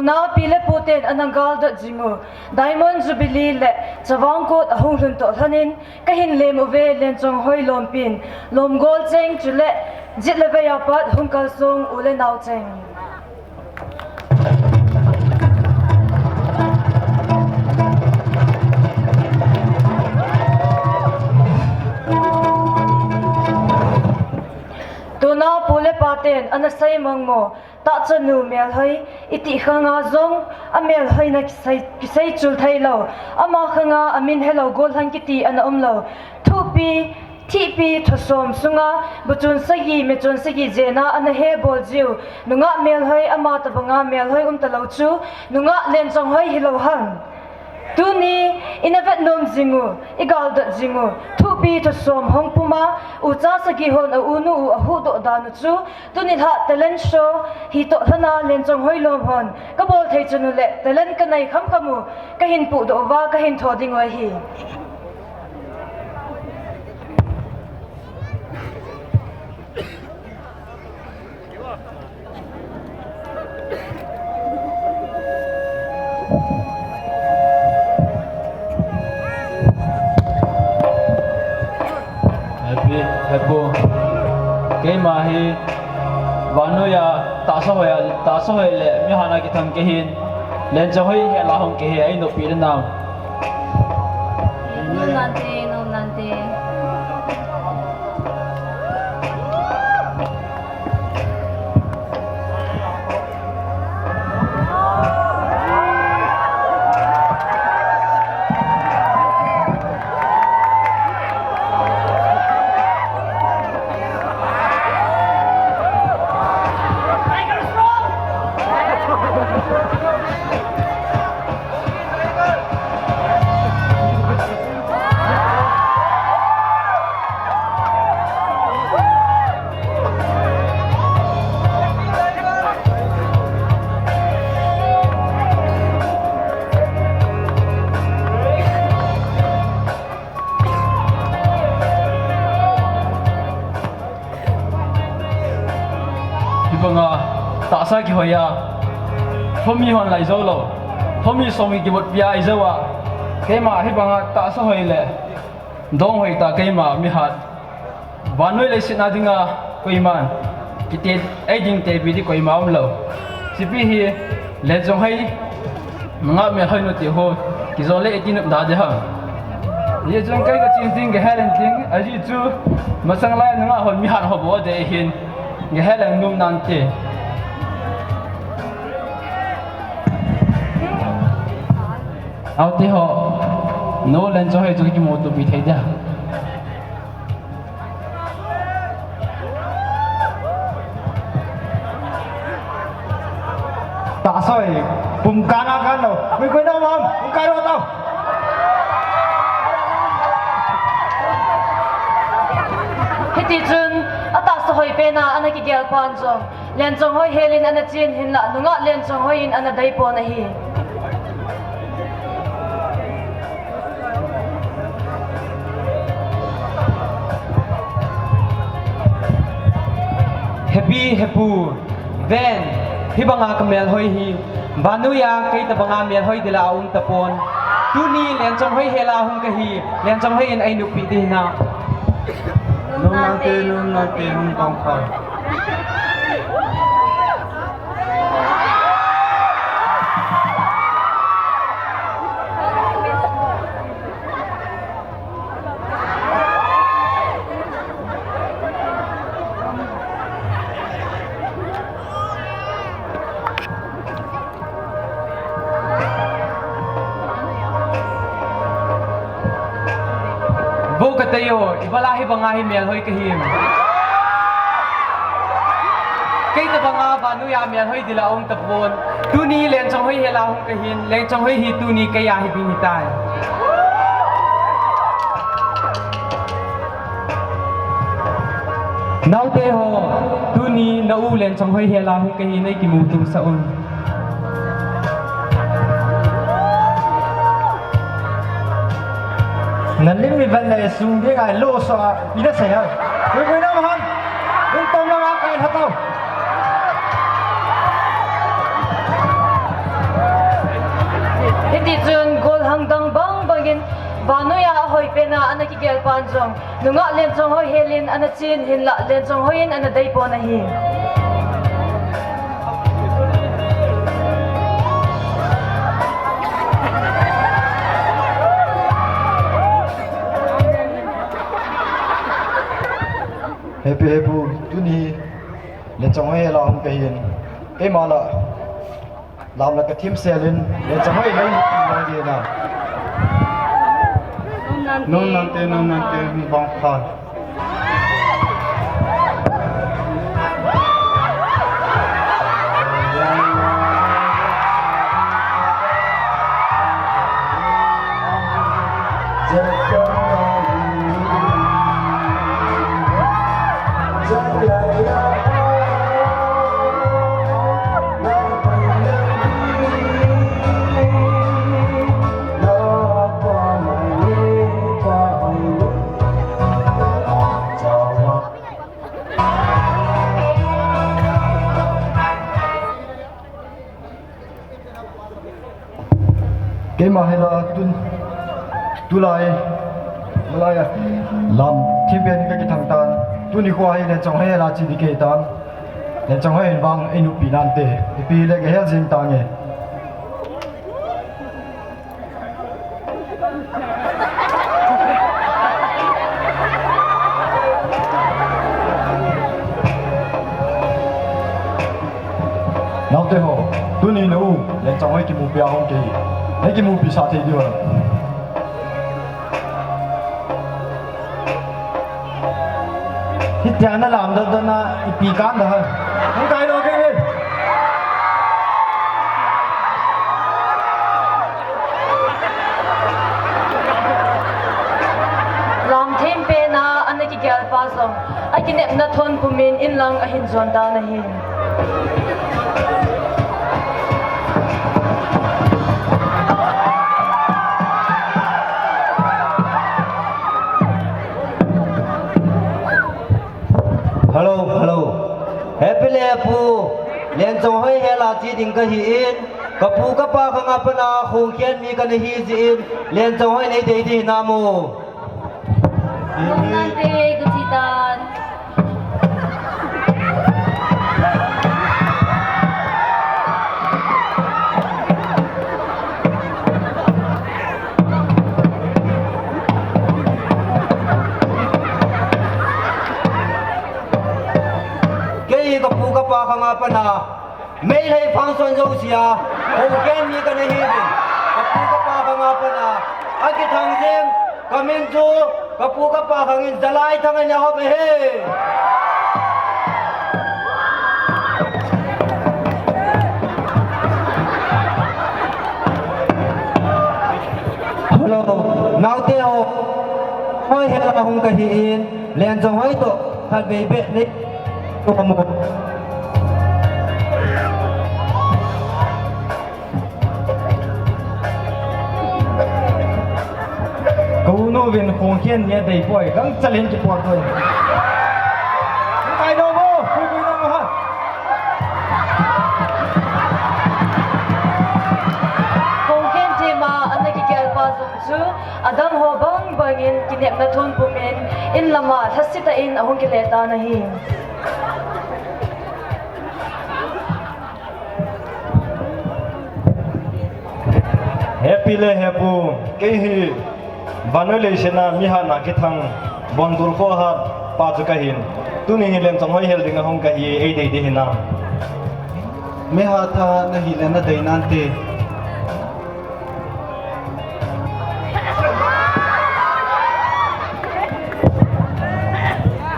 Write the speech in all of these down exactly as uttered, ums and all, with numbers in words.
Tuna pi le pu ten ana galdot jing u Diamond Jubilee le Chavang Kut ahung lhun toh lhonin, kahin lem uve Lenchonghoi lompin, lomgol cheng chule jet le vei a pat hung kalsong u le nao cheng. Tuna pu le pa ten ana sei mangmo, tahchanu melhoi, iti khanga jong amelhoina kisei, kisei chul thei lou, ama khanga amin helou gollhang kiti ana um lou. Thupi, thihpi, thusom sunga, buchun sagi, mechun sagi jena ana hebol jiu nungah melhoi, ama tabanga melhoi um talou chu nungah Lenchonghoi hilou ham. Tuni ina vet nom jing u, i galdot jing u, thupi thusom hung puma, ucha sagi hon a unu u ahuhdoh dan u chu, tuni lha talent show hi toh lhona Lenchonghoi lom hon kabol thei chun u le talent kanei khamkham u kahin puhdoh uva kahin tho ding u ahi. Happy, happy. Keima hi vannoi a tahsa hoi a, tahsa hoi le mihat a kithang kahin, Lenchonghoi hela hung kahi, ei noppi le nao. Nom nante, nom nante. Hibanga tahsa kihoi a, khomi hon lai jou lou, khomi som kibotpi a i jou a, keima hibanga tahsa hoi le dong hoi tah keima mihat, vannoi leiset a dinga koiman kiti ei ding tepi di koima umlou. Chipi hi Lenchonghoi nungah melhoi nu ti ho, kijole iti nop da de ham. Hijeh chun kei kachin ding, kahel in ding, ajeh chu masang lai nungah hon mihat ho bou de hin, kahel in nom nante. Aute ho, nu Lenchonghoi chu kimutopi thei dia. Tahsa hoi, pumkah na kan lou. Koi koi na um ham, pumkah lou tao. Hiti chun, atahsa hoi pen a ana kigel pan jong, Lenchonghoi hel in ana chen hinlah, nungah Lenchonghoi in ana dei pon ahi. Hepi, hepu, ven, hibanga kamelhoi hi, vannoi a kei tabanga melhoi dila aum tapon. Tuni Lenchonghoi hela hung kahi, Lenchonghoi in ei noppi di hina. Nom nante, nom nante, hung tong kha. Vo katei o, ibola hibanga hi melhoi kahim. Kei tabanga vannoi a melhoi dila aum tapon. Tuni Lenchonghoi hela hung kahin, Lenchonghoi hi tuni kei a hi ding hitai. Naote ho, tuni na u Lenchonghoi hela hung kahi, nei kimuto sah un. Na lim mi ven le sung ding ai lo so a, ina sei ha. Koi koi na ham. Ung tong na ma kai ha tao. Vannoi a ahoipen a ana kigel pan jong, nungah Lenchonghoi hel in ana chen, hinlah Lenchonghoi in ana dei pon ahi. Hepi hepu, tuni Lenchonghoi hel a hung kahin. Keima lah lam lah kathim sel in, Lenchonghoi lei ni ti lou ding na. Nom nante, nom nante, hung bang pha. Keima hela tun, tulai, tulai a lam thim pen kakithang tan. Tuni kho hi Lenchonghoi hel a che ding kahi tan. Lenchonghoi in vang ei nupi nante, ipi le kahel jing tange. Naote ho, tuni na u Lenchonghoi kimupi a hung kahi. Nei kimupi sah thei diu ham? Hitia na lam dot dot na ipi kan da ha. Hung kai lo ke. Lam thim pen a ana kigel pa jong, akinepna thon pumin in lang ahin jon tan ahi. Hello, hello. Hepi le pu, Lenchonghoi hel a che ding kahi in, kapu kapa khang a pat a khongkhen mi kana hi jeh in, Lenchonghoi nei dei ding hinam o. Nante, ka che tan. Kei kapu kapa khang a pat a Meitei function jouse a khongkhen mi kana hi in, kapu kapa khang a pat a akithang jing, kamin chu kapu kapa khang in Zalaithang ana hom ahi. Hello, naote ho, hoi hel a hung kahi in, Lenchonghoi toh khatvei beh nei. Ka u nu vin khongkhen ni a dei poi, gangchal in kipot poi. Kai no mo, pui pui no mo ha. Khongkhen thim a ana kigel pa jong chu, adang ho bang bang in kinepna thon pumin, in lam a lhasit tah in ahung kile tan ahi. Hepi le hepu, kei hi vannoi leiset a mi hatna kithang, Bontol kho hat pa chu kahin. Tuni hi Lenchonghoi hel ding a hung kahi, ei dei ding hinam? Mi hat tha nahi le nadei nante.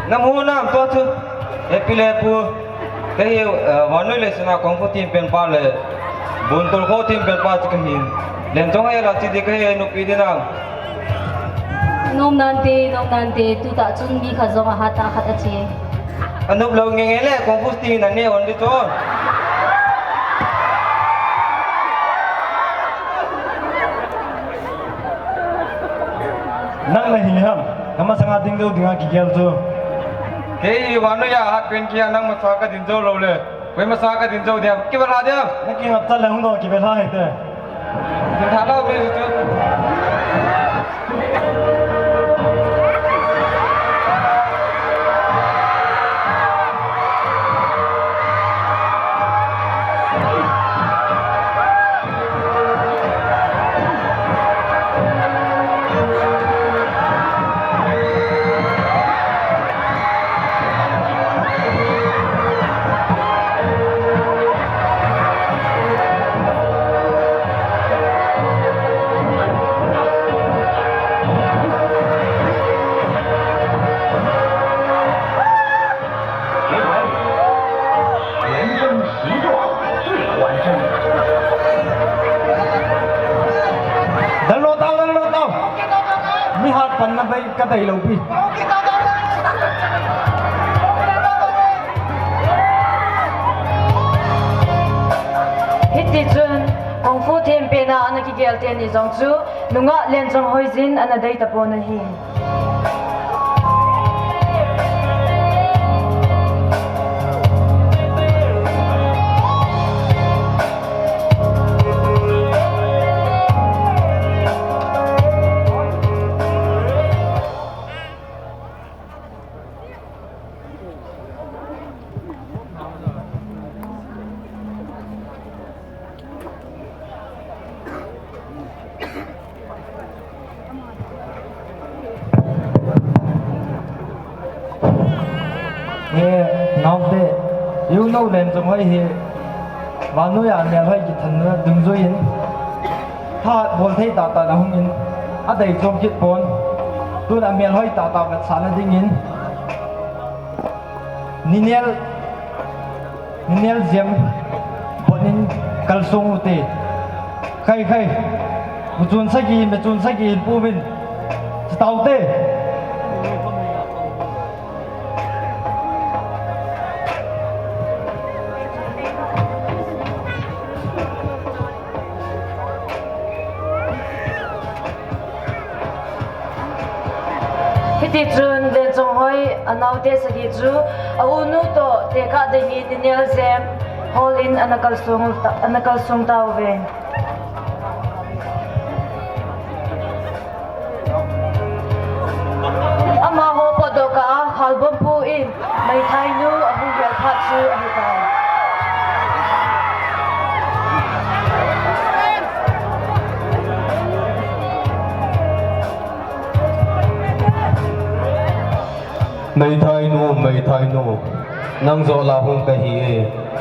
Namu nam to chu, hepi le pu. Kei hi, eh, vannoi leiset a kung fu thim pen pa le Bontol kho thim pen pa chu kahin. Lenchonghoi hel a che ding kahi, nupi ding nam? Nom nante, nom nante, tutah chun mi khat jong ahat a khat ache. Anop lou nge nge le, kung fu thim na ne on di chu. Nang nahi ham, ka masanga ding lou dinga kigel chu. Kei vannoi a hat pen kia nang masa ka ding jou lou le. Koi masa ka ding jou dia, kivel ha dia. Nang kingap cha le hung dong kivel ha hite. Ding tha lou be chu. Na bai ka dai lou pi. Hiti chun, kung fu thempen a ana kigel teni jong chu, nungah Lenchonghoi jin ana dei tapon ahi. He, naote, u nao Lenchonghoi hi, vannoi a melhoi kithanna dungjuiyin, thahat bolthei tahtah in ahungin, adei chom kit pon, tun amelhoi tahtah vetsahna dingin, Ninel, Ninel Jem, botnin kalsong ute. Khai, khai. Buchun sagi, mechun sagi, pumin. Chitaute. Hiti chun Lenchonghoi anaote sagi chu a unu toh tekah dingin Ninel Jem hol in ana kalsong ta, ana kalsong tauve. Amaho potdoh kah a Khalbompu in Meithainu ahung gel phat chu ahitai. Meithainu, Meithainu, nang joh la hung kahi e.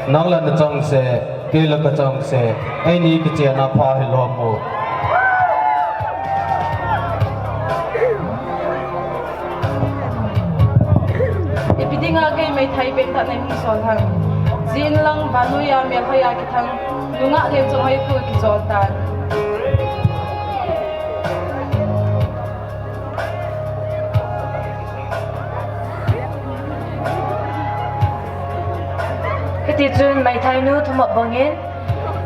Nang la nachang seh, kei la kachang seh, eini kichen a pha hilou mo. Ipi dinga kei meithai pentah nei hung sol ham. Jin lang vannoi a melhoi a kithang, nungah Lenchonghoi khu kijol tan. Hiti chun Meithainu thumop bangin,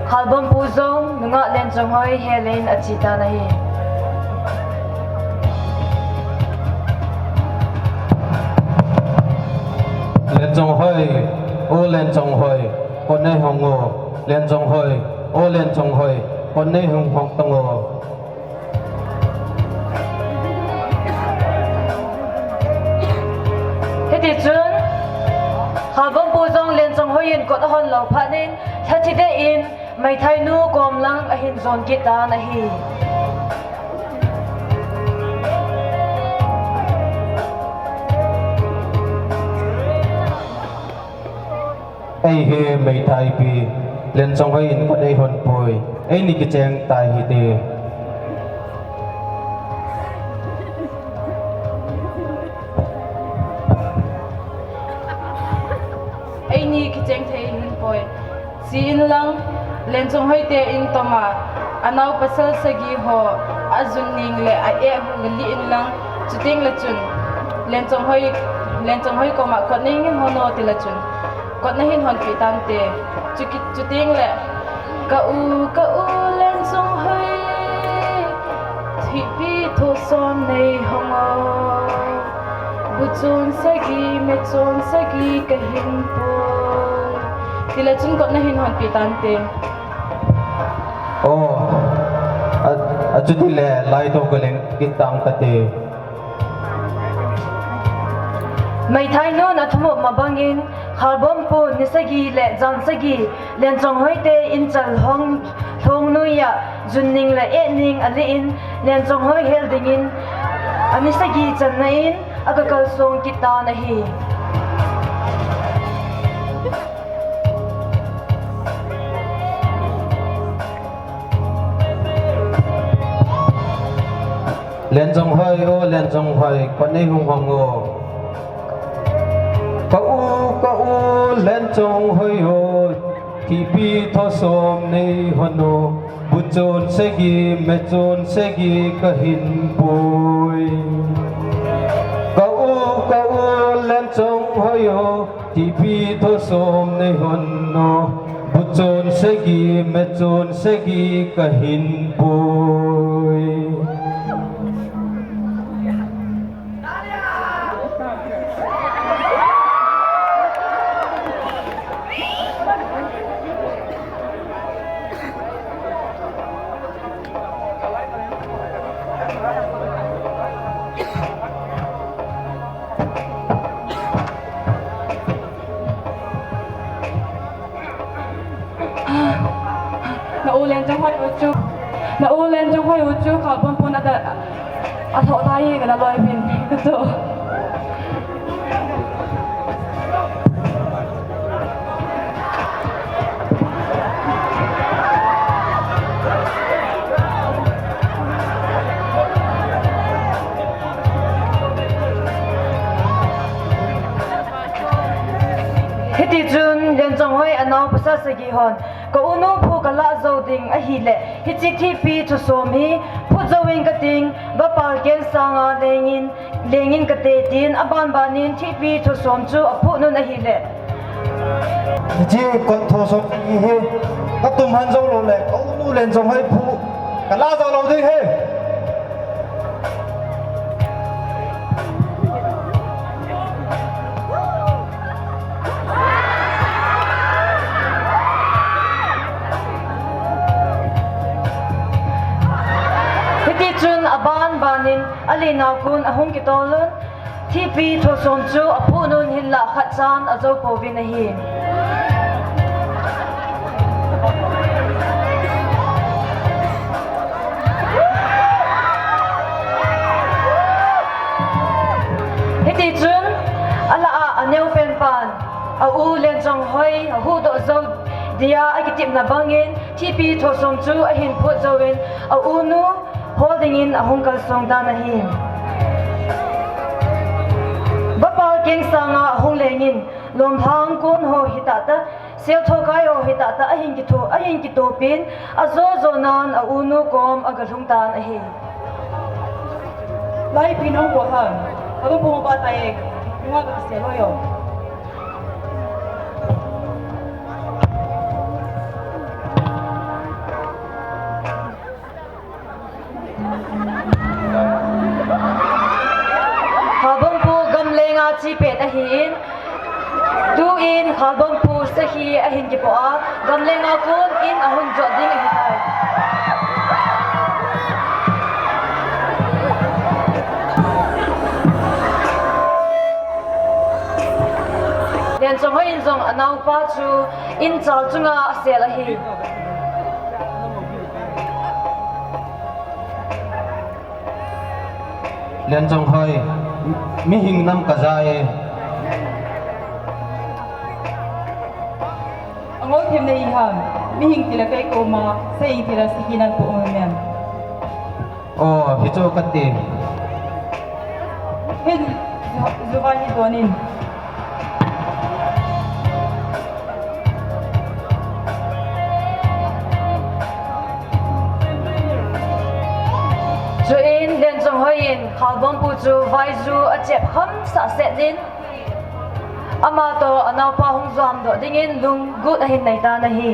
Khalbompu jong nungah Lenchonghoi hel in ache tan ahi. Lenchonghoi, o Lenchonghoi, kot nei hong o. Lenchonghoi, o Lenchonghoi, kot nei hung hong tang o. Hiti chun, Khalbompu jong Lenchonghoi in kot ahon lou phat in, lhathi deh in, Meithainu kom lang ahin jon kit tan ahi. Ei hi meithai pi, Lenchonghoi in kot eihon poi, eini kicheng tai hite. Eini kicheng thei hon poi. Jin lang, Lenchonghoi te in toma, anao pasal sagi ho, ajun ning le a-eh hu le lih in lang, chuteng le chun, Lenchonghoi, Lenchonghoi koma kot nei hon o ti le chun. Kot nahin honpeh tante. Chuki, chuteng le, ka u, ka u Lenchonghoi, thihpi thoson nei hong o. Buchon sagi, mechon sagi kahin pon. Ti le chun kot nahin honpeh tante. O, a, achuti le, lai to ka leng kit tang kate. Meithainun athumop ma bangin, Khalbompun ni sagi le jan sagi, Lenchonghoi te inchal hong, lhong noiya, jun ning le eh ning alih in, Lenchonghoi hel dingin, ani sagi channa in, aga kalsong kit tan ahi. Lenchonghoi o, Lenchonghoi, kot nei hung hong o. Ka u, ka u, Lenchonghoi o. Thihpi thosom nei hon o, bu chun sagi, me chun sagi kahin pui. Ka u, ka u Lenchonghoi o, thihpi thosom nei hon o, bu chun sagi, me chun sagi kahin pui. Na u Lenchonghoi u chu, na u Lenchonghoi u chu Khalbompun ada, athoh tai hi kana loi pin. Ka chu. Hiti chun Lenchonghoi anao pasal sagi hon, ka unu phu kalah jou ding ahile, hiche thihpi thosom hi phut jouvin kating, vapal keng sanga lengin, lengin kate tin, aban banin thihpi thosom chu aphut un ahile. Hiche kot thosom hi, katum han jou lou le, ka unu Lenchonghoi phu, kalah jou lou ding ahi. Hiti chun aban banin, alenao kon ahung kitol un, thihpi thosom chu aphut un hinlah khat chan ajou pouvin ahi. Hiti chun, alah a aneo pen pan, a u Lenchonghoi, ahuhdoh jou dia akitepna bangin, thihpi thosom chu ahin phut jouvin, a unu hol dingin ahung kalsong tan ahi. Vapal keng sanga ahung lengin, lomlhang kon ho hita ta, selthokai ho hita ta, ahin kitho, ahin kitopin, ajo jonan a unu kom agalhung tan ahi. Lai pin ong ko han, alo pung ba ta e, nunga ka se lo yo. Khalbompu gamlenga chepet ahin, tuin Khalbompu sakhi ahin kipoh a, gamlenga kon in ahung jot ding ahitai. Lenchonghoi in jong anaopa chu in chal chunga asel ahi. Lenchonghoi, mihing nam kaja e. Angol them nei ham, mihing tila kei koma, sahing tila sikinan ko um em. O, hichu kati. Hin, ju-, juvai hi donin. Chuin Lenchonghoi in Khalbompu chu vaiju achep kham sah set in, ama toh anaopa hung jam doh dingin lunggut ahin nei tan ahi.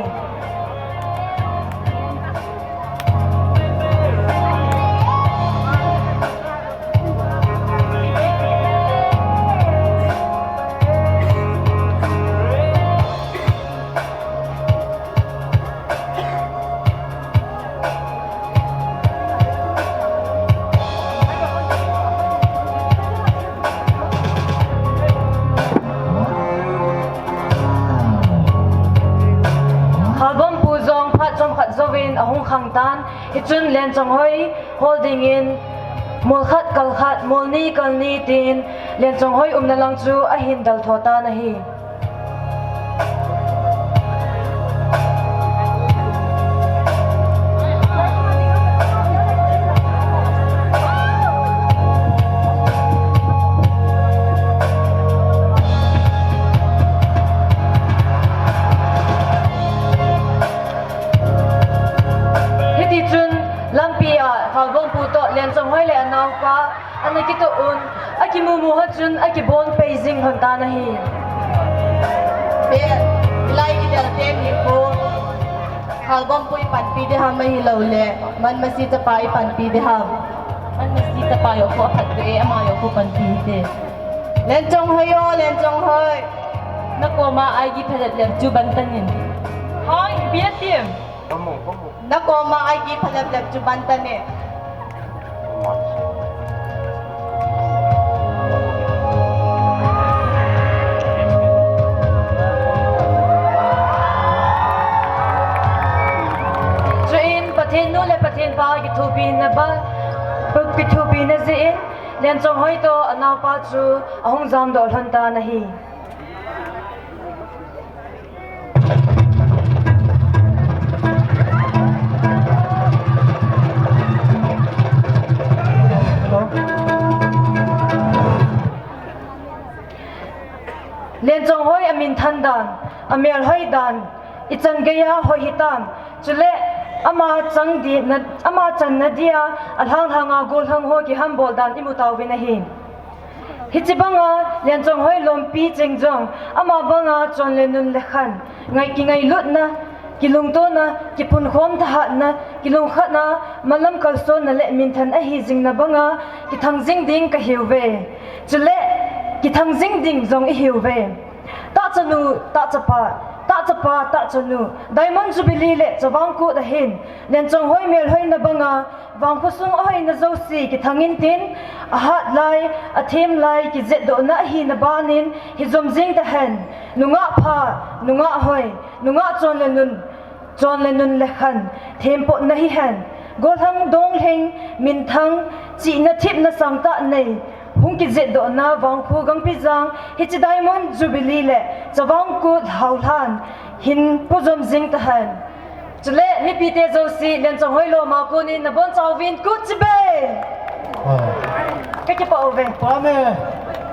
Khalbompu jong phat chomkhat jouvin ahung khang tan, hichun Lenchonghoi hol dingin, mol khat kal khat, mol ni kal ni tin, Lenchonghoi umna lang chu ahin dal tho tan ahi. Pa, ana kitoh un, akimumu ho chun akibon pei jing lhon tan ahi. Be, hilai kidel teni ko, Halbom pu ipanpi ding ham ahilouleh, Manmasi chapa ipanpi ding ham. Manmasi chapa joh ko aphat e, ama joh ko panpi hite. Lenchonghoi o, Lenchonghoi. Nakoma aigih phalep lep chu bantan in. Hoi, ipi atim. Nakoma aigih phalep lep chu bantan in. Chuin Pathen nu le Pathen pa kithopina ba, kithopina jeh in, Lenchonghoi toh anaopa chu ahung jamdoh lhon tan ahi. Lenchonghoi amin than dan, amel hoi dan, ichan geiya hoi hitam, chule ama chang di na, ama channa dia alhang lhanga gollhang ho kihambol dan imu tauvin ahi. Hiche banga Lenchonghoi lompi cheng jong, ama banga chon le nun le khan, ngai kingailutna, kilungtona, kipunkhom thahatna, kilungkhatna, malam kalsonna le minthan ahi jingna banga kithang jing ding kahiuve. Chule kithang jing ding jong ihiuve. Tahchanu, tahchapa, tahchapa, tahchanu, Diamond Jubilee le Chavang Kut ahin, Lenchonghoi melhoina banga, vangkho sung ahoina jouse kithang intin, ahat lai, athem lai, kijetdohna ahina banin, hijom jing tahen, nungah pha, nungah hoi, nungah chon le nun, chon le nun le khan, thempotna hihen, gollhang donglhing, minthang, chihna thepna sangtah nei, hung kijetdohna vangkho gangpi jang, hiche Diamond Jubilee le Chavang Kut haolhan, hin pujom jing tahen. Chule, mipite jouse, Lenchonghoi loma konin nabonchauvin kut chibai. Ah. Kakipah uve. Pame.